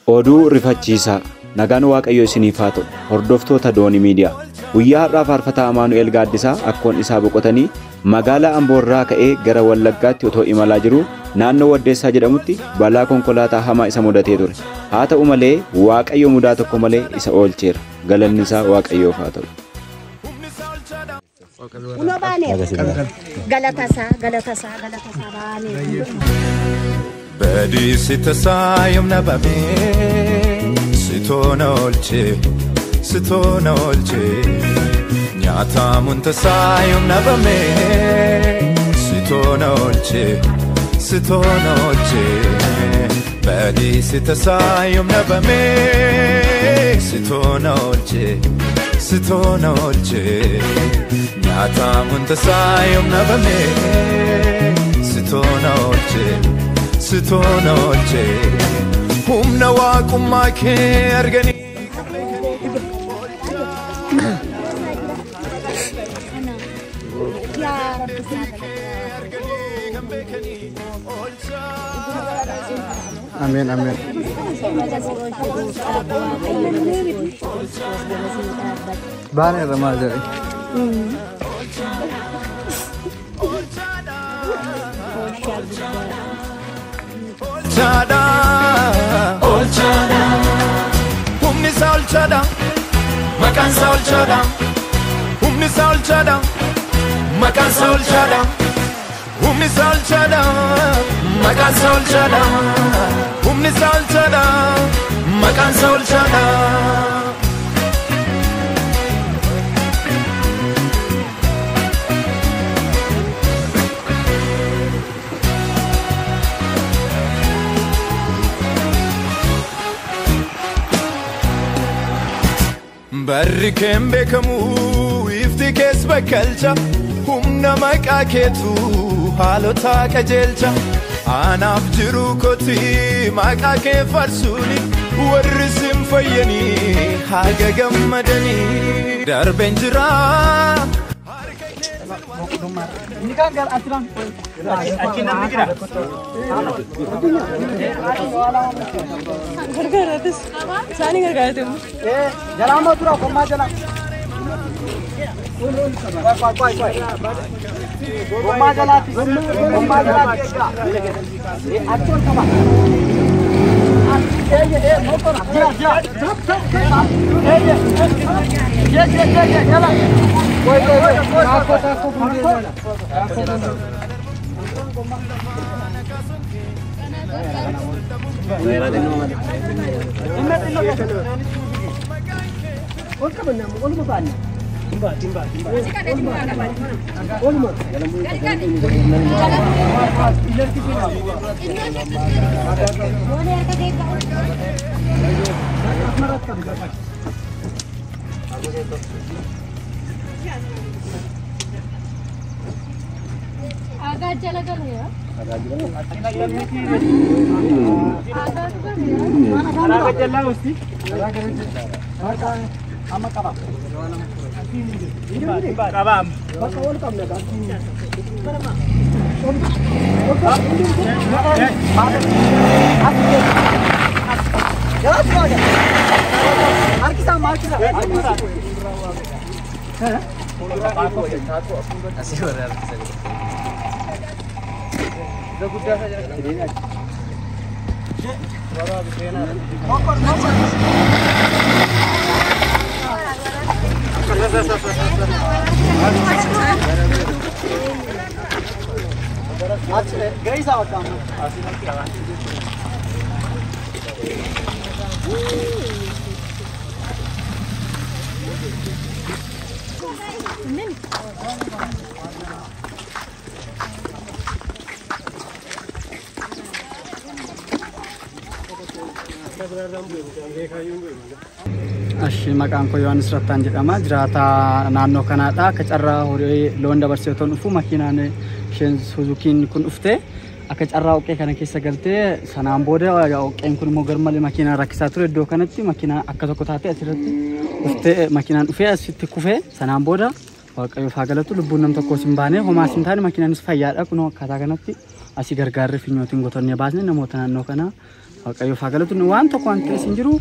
Oduu rifachiisaa. Nagaan Waaqayyoo isiniif haa ta'u. Hordoftoota Doonii Miidiyaa. Guyyaa har'aa faarfataa Amaanu'el Gaaddisaa akkoon isaa boqotanii magaalaa Amboorraa ka'ee gara Wallaggaatti otoo imalaa jiruu naannoo Waddeessaa jedhamutti balaa konkolaataa hamaa isa mudatee ture. Haa ta'u malee Waaqayyo mudaa tokko malee isa oolcheera. Galanni isaa Waaqayyoof haa ta'u. Kunoo baaneera. Galatasaa, galatasaa, galatasaa baaneera. Badiisi tasaa yoom dhabamee sitoona oolchee sitoona oolchee nyaatamuun tasaa yoom dhabamee sitoona oolchee sitoona oolchee badiisi tasaa yoom dhabamee sitoona oolchee sitoona oolchee nyaatamuun tasaa yoom dhabamee sitoona oolchee. Sitoona oolchee humna waaqummaa kee arganii. Yaa Rabbi siyaa Ameen ameen. Baaneerra maal jedhe? Oolchaadha oolchaadha humni isaa oolchaadha maqaan isaa oolchaadha humni isaa oolchaadha maqaan isaa oolchaadha humni isaa oolchaadha maqaan isaa oolchaadha humni isaa oolchaadha maqaan isaa oolchaadha. Barri keen beekamu ifti kees bakkalcha humna maqaa keetu haalota qajeelcha anaaf jiru kooti maqaa kee farsuuni warri sin fayyanii haga gammadanii darbeen jira. Gargaaratis. Isaanii gargaarate immoo. Jalaa tura gommaa jala. Gommaa jalaatti. Gommaa jalaatti eegaa. Achi ol qaba. Eeyye motora. Jira jira. Eeyye. Jee jee jee jee jala. Koi koi koi. Taakko taakko fuuldura jala. Ol qabanna oluma baanna. Oluma. Aagaa jala galee. Aagaa Amma qaba. Qaba. Bakka ol qabna. Harkisaa harkisaa. Ashi maqaan koo Yohaannis Rattaan jedhama. Jiraataa naannoo kanaadha. Akka carraa horii loon dabarsee otoo dhufu makiinaan isheen Suzukiin kun dhufte akka carraa oqqee kana keessa galtee sanaan booda oqqeen kun immoo garmalee makiinaa rakkisaa ture. Iddoo kanatti makiinaa akka tokko taate asirratti dhuftee makiinaan dhufee asitti kufee sanaan booda Waaqayyoof haa galatu lubbuun nam tokkos hin baane homaas hin taane makiinaanis fayyaadha. Kunoo akkaataa kanatti asii gargaarree finyootiin gotonnee baasne namoota naannoo kanaa Waaqayyoof haa galatu waan tokko waan ta'es hin jiru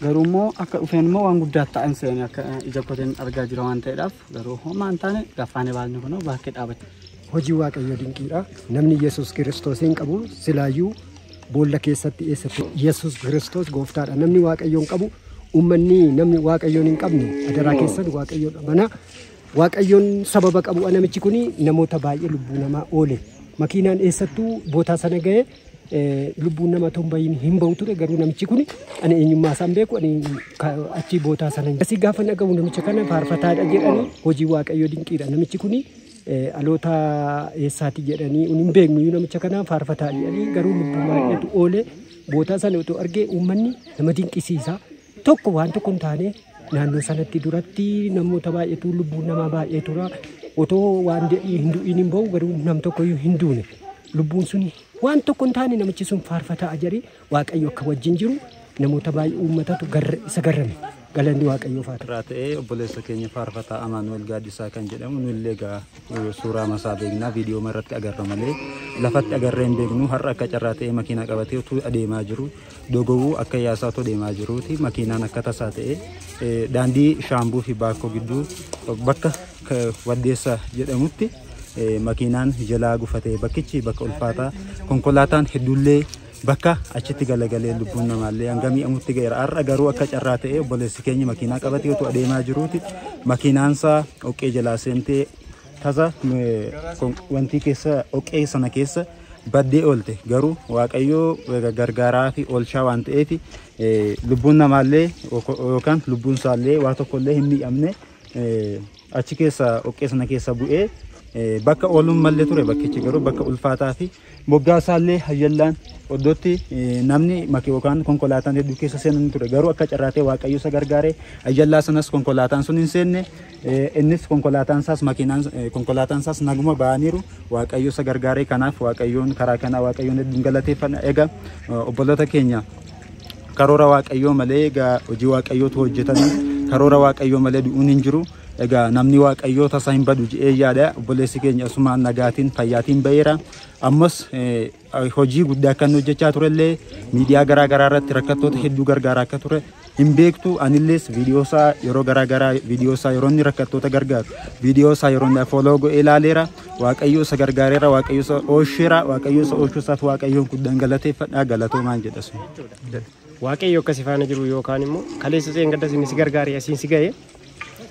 garuu immoo akka dhufeen immoo waan guddaa ta'an seeni akka ija kootiin argaa jira waan ta'eedhaaf garuu homaa hin taane gaafaanii baasni kunoo bakkee dhaabate. Hojii Waaqayyoo dinqiidha. Namni Yesuus Kiristoos hin qabu silaayyuu boolla keessatti eessatti Yesuus Kiristoos gooftaadha. Namni Waaqayyoon qabu uummanni namni Waaqayyoon hin qabne adaraa keessan Waaqayyoon mana Waaqayyoon sababa qabu namichi kun namoota baay'ee lubbuu namaa oole. Makiinaan eessattuu bootaa sana ga'ee lubbuun nama tombayin hin ba'u ture garuu namichi kun ani eenyummaa isaan beeku ani achi bootaa sana. Asii gaafa dhagahu namicha kana faarfataadha jedhanii hojii Waaqayyoo dinqiidha. Namichi kun aloota eessaati jedhanii hin beeknu namicha kana faarfataa jedhanii garuu lubbuu baay'eetu oole bootaa sana otoo argee uummanni nama dinqisiisa. Tokko waan tokko hin taane naannoo sanatti duratti namoota baay'eetu lubbuun namaa baay'ee tura otoo waan hin du'in hin ba'u garuu nam tokkoyyuu hin duune lubbuun suni waan tokko hin taane namichi sun faarfataa jedhee Waaqayyo akka wajjin jiru namoota baay'ee uummatatu isa garrame galanni Waaqayyoof haa ta'u. Irraa ta'ee obboleessa keenya faarfataa Amaanu'el Gaaddisaa kan jedhamu nullee egaa suuraa masaa beeknaa viidiyoo irratti agarra malee lafatti agarree hin beeknu har'a akka carraa ta'ee makiinaa qabatee utuu adeemaa jiru dogowuu akka yaasaa utuu adeemaa jiruuti makiinaan akka tasaa ta'ee daandii Shaambuu fi Baakkoo gidduu bakka Waddeessa jedhamutti makiinaan jalaa gufatee bakkichi bakka ulfaataa konkolaataan hedduullee bakka achitti galagalee lubbuun namaallee hanga mi'amutti ga'eera. Har'a garuu akka carraa ta'ee obboleessi keenya makiinaa qabatee utuu adeemaa jiruuti makiinaansaa dhoqqee jalaa seentee tasa wanti keessa dhoqqee sana keessa baddee oolte garuu Waaqayyoo gargaaraa fi oolchaa waan ta'eef lubbuun namaallee yookaan lubbuun isaallee waa tokkollee hin mi'amne achi keessa dhoqqee sana keessa bu'ee bakka ooluun mallee ture bakkichi garuu bakka ulfaataa fi moggaasaallee hayyallaan oddootti namni yookaan konkolaataan hedduu keessa seenan ture garuu akka carraa ta'e Waaqayyo isa gargaaree hayyallaa sanas konkolaataan sun hin seenne innis konkolaataan isaas makiinaan konkolaataan isaas naguma ba'aniiru Waaqayyo isa gargaaree kanaaf Waaqayyoon karaa kanaa Waaqayyoon hedduun galateeffanna. Egaa obboloota keenya karoora Waaqayyoo malee egaa hojii Waaqayyootu hojjetame karoora Waaqayyoo malee du'uun hin jiru. Egaa namni Waaqayyoo tasaa hin badu jedhee yaada obboleessi keenya asumaan nagaatiin fayyaatiin ba'eera. Ammas hojii guddaa kan hojjechaa turellee miidiyaa garaa garaa irratti rakkattoota hedduu gargaaraa akka ture hin beektu. Anillees viidiyoo isaa yeroo garaa garaa viidiyoo isaa yeroo inni rakkattoota gargaaru viidiyoo isaa yeroo inni fooloo godhee ilaaleera. Waaqayyoo isa gargaareera, Waaqayyoo isa oolcheera, Waaqayyoo isa oolchuu isaaf Waaqayyoon guddaan galateeffadha galatoomaan jedha sun. Waaqayyo akkasii faana jiru yookaan immoo kaleessa seen gaddas inni si gargaaree asiin si ga'e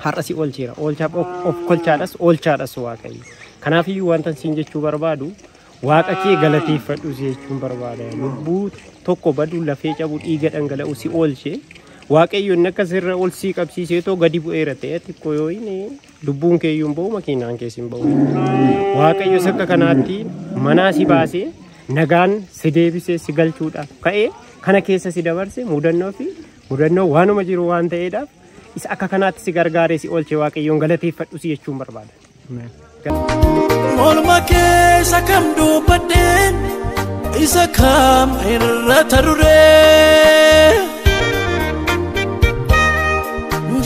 har'a si oolcheera. Oolchaaf of kolchaadhas oolchaadhas Waaqayyo. Kanaafiyyuu wanta siin jechuu barbaadu Waaqa kee galateeffadhu si jechuun barbaada. Lubbuu tokko badu lafee cabu dhiiga dhangala'u si oolche Waaqayyo inni akka sirra ol sii qabsiisee too gadi bu'eera ta'e xiqqoo yoo inni lubbuun kee iyyuu hin ba'u makiinaan kees hin ba'u. Waaqayyo akka kanaatti manaa si baasee nagaan si deebisee si galchuudhaaf ka'ee kana keessa si dabarse mudannoo fi mudannoo waanuma jiru waan ta'eedhaaf isa akka kanaatti si gargaaree si oolche Waaqayyoon galateeffadhu si jechuun barbaada. Morma keessa kam dubbadheen isa kam irra taruree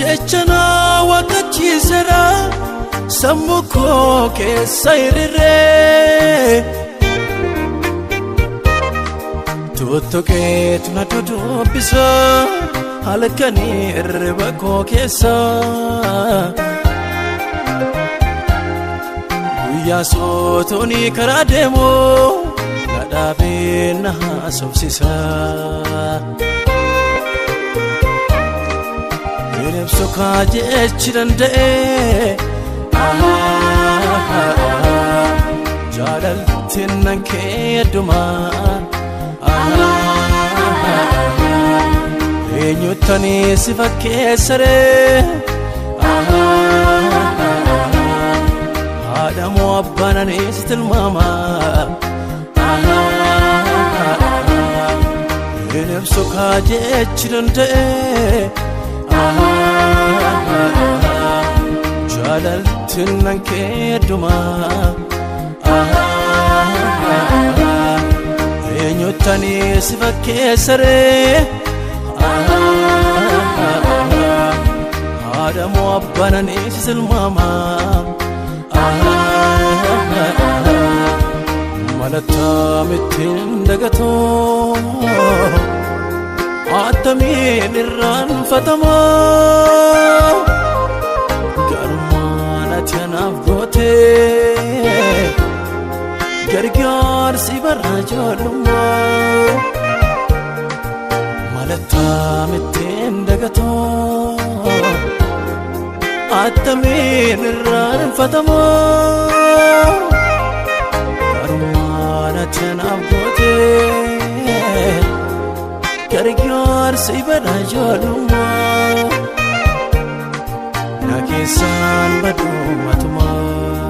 jecha na waqachiiseera sammuu koo keessa hiriiree tuttuqeetu na dudubbisa halkanii hirriba koo keessa. Guyyaa sootooni karaa deemu na dhaabee na haasofsiisa. Bineensa kaajechi danda'e jaalaltiin nan keeddumaa eenyuttani si fakkeessaree. Haadha moo abbaan anis tilmaama Bineensa kaajechi danda'e jaalaltiin nan keeddumaa eenyuttani si fakkeessaree haadha moo abbaan anis tilmaama. Malattaamittiin dagatoo attamiin irraanfatamaa garummaan ati anaaf gootee gargaarsi bara ijoollummaa malattaamittiin dagatoo attamiin irraanfatamaa garummaan ati anaaf gootee gargaarsi bara ijoollummaa na keessaan baduu matumaa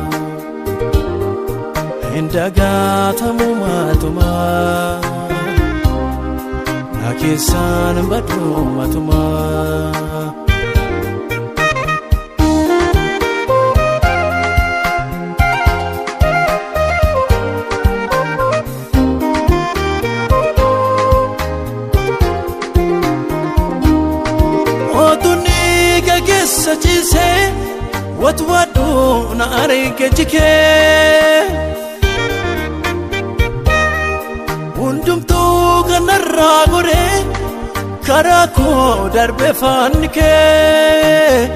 hin dagatamu matumaa na keessaan baduu matumaa. Sachiisee watu na arge jikee hundumtuu kanarraa goree karaa koo darbe faanni kee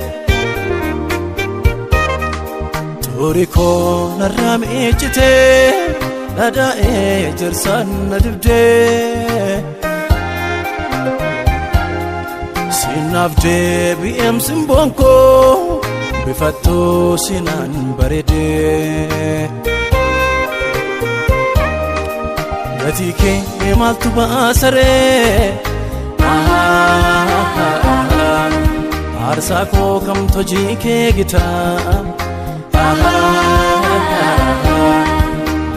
xurii koo narraa miicitee dhadhaa'ee jirsaan na dibdee. Sinaaf deebi'eem simboon koo bifattuu sinaan bareedee. Gatii kee maaltu baasaree? Aarsaa koo kamtu hojii kee gitaa?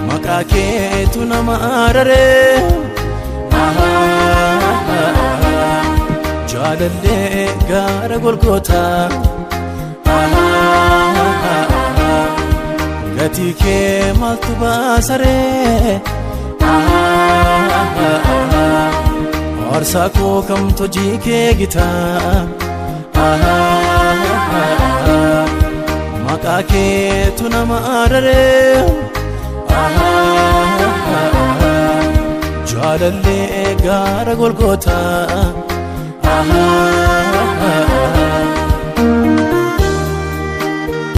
Maqaa keetu nama araree? Jaalallee gaara Golgootaa gatii kee maaltu baasaree? Aarsaa koo kamtu hojii kee gitaa? Maqaa keetu nama araree? Jaalallee gaara Golgootaa.